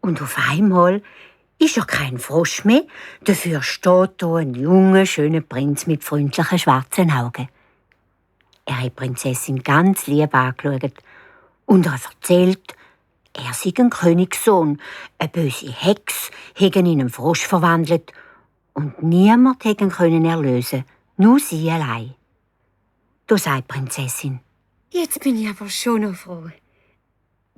Und auf einmal ist er kein Frosch mehr, dafür steht da ein junger, schöner Prinz mit freundlichen schwarzen Augen. Er hat die Prinzessin ganz lieb angeschaut und er erzählt, er sei ein Königssohn, eine böse Hex hätte ihn in einen Frosch verwandelt und niemand hätte ihn können erlösen, nur sie allein. Da sagt die Prinzessin: «Jetzt bin ich aber schon noch froh.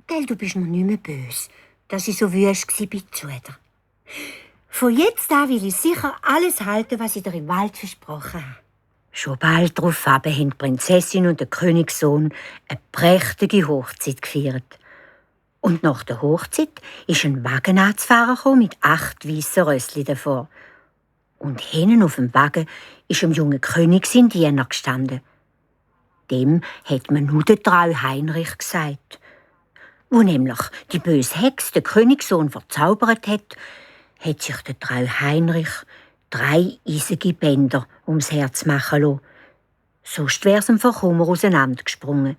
Gell, du bist mir nicht mehr böse, dass ich so wüst war zu dir. Von jetzt an will ich sicher alles halten, was ich dir im Wald versprochen habe.» Schon bald darauf haben die Prinzessin und der Königssohn eine prächtige Hochzeit gefeiert. Und nach der Hochzeit ist ein Wagen anzufahren mit 8 weißen Rössli davor. Und hinten auf dem Wagen ist dem jungen König sein Diener gestanden. Dem hat man nur den Trau Heinrich gesagt. Wo nämlich die böse Hex den Königssohn verzaubert hat sich der Trau Heinrich 3 eisige Bänder ums Herz machen lassen. Sonst wär's ihm vor Kummer auseinandergesprungen.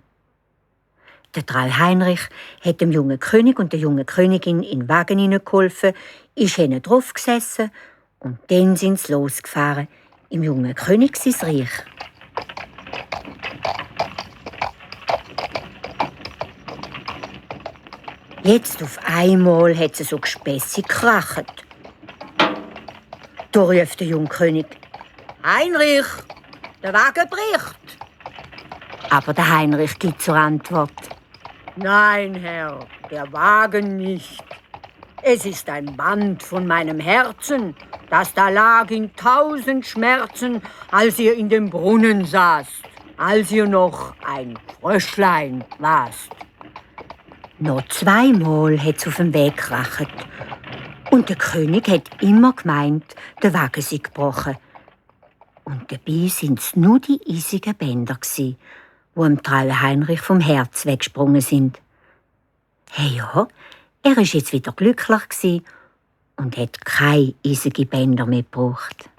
Der Trau Heinrich hat dem jungen König und der jungen Königin in den Wagen hineingeholfen, ist hinten drauf gesessen und dann sind sie losgefahren im jungen König sein Reich. Jetzt auf einmal hat es so gespässig gekracht. Da ruft der junge König: «Heinrich, der Wagen bricht!» Aber der Heinrich gibt zur Antwort: «Nein, Herr, der Wagen nicht. Es ist ein Band von meinem Herzen, das da lag in 1000 Schmerzen, als ihr in dem Brunnen saßt, als ihr noch ein Fröschlein warst.» Noch 2-mal hat es auf dem Weg geracht. Und der König hat immer gemeint, der Wagen sei gebrochen. Und dabei sind es nur die eisigen Bänder, die dem Trau Heinrich vom Herz weggesprungen sind. Hey ja, er war jetzt wieder glücklich und hat keine eisigen Bänder mehr gebraucht.